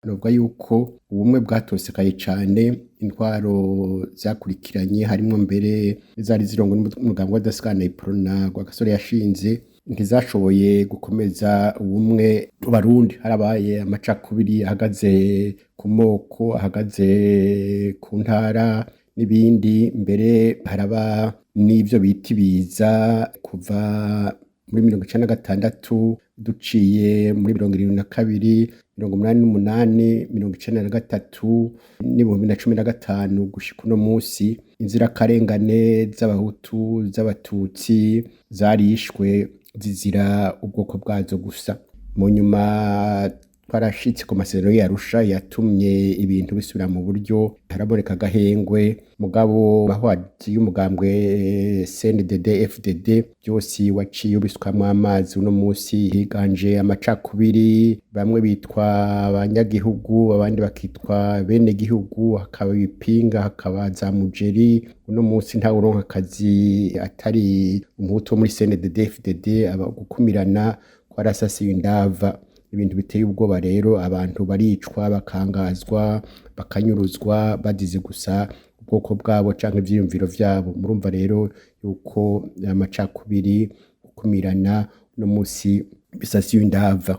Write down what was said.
Novuga yuko ubumwe bwatosekaye cane, intwaro zakurikiranye harimwo mbere zari zirongowe n'umugambwe w'abadasigana Iprona Rwagasore yashinze, ntizashoboye gukomeza ubumwe mu Barundi. Harabaye amacakubiri ahagaze ku moko, ahagaze ku ntara n'ibindi, mbere haraba n'ivyo bita ibiza kuva muri 96 duciye muri 72, 88, 93 n'2015 gushika uno musi, inzirakarengane z'Abahutu, z'Abatutsi zarishwe zizira ubwoko bwazo gusa. Mu nyuma twarashitse ku masezerano y'Arusha yatumye ibintu bisubira mu buryo, haraboneka agahengwe, mugabo ahwazi y'umugambwe CNDD FDD vyose waciye ubisukamwo amazi. Uno musi higanje amacakubiri, bamwe bitwa abanyagihugu, abandi bakitwa bene gihugu, hakaba ibipinga, hakaba za mujeri. Uno musi ntawuronka akazi atari umuhutu wo muri CNDD FDD, aba gukumirana kwarasasiye indava. Ibintu biteye ubwoba rero, abantu baricwa, bakangazwa, bakanyuruzwa bazize gusa ubwoko bwabo canke ivyiyumviro vyabo. Murumva rero yuko amacakubiri, gukumirana uno musi bisasiye indava.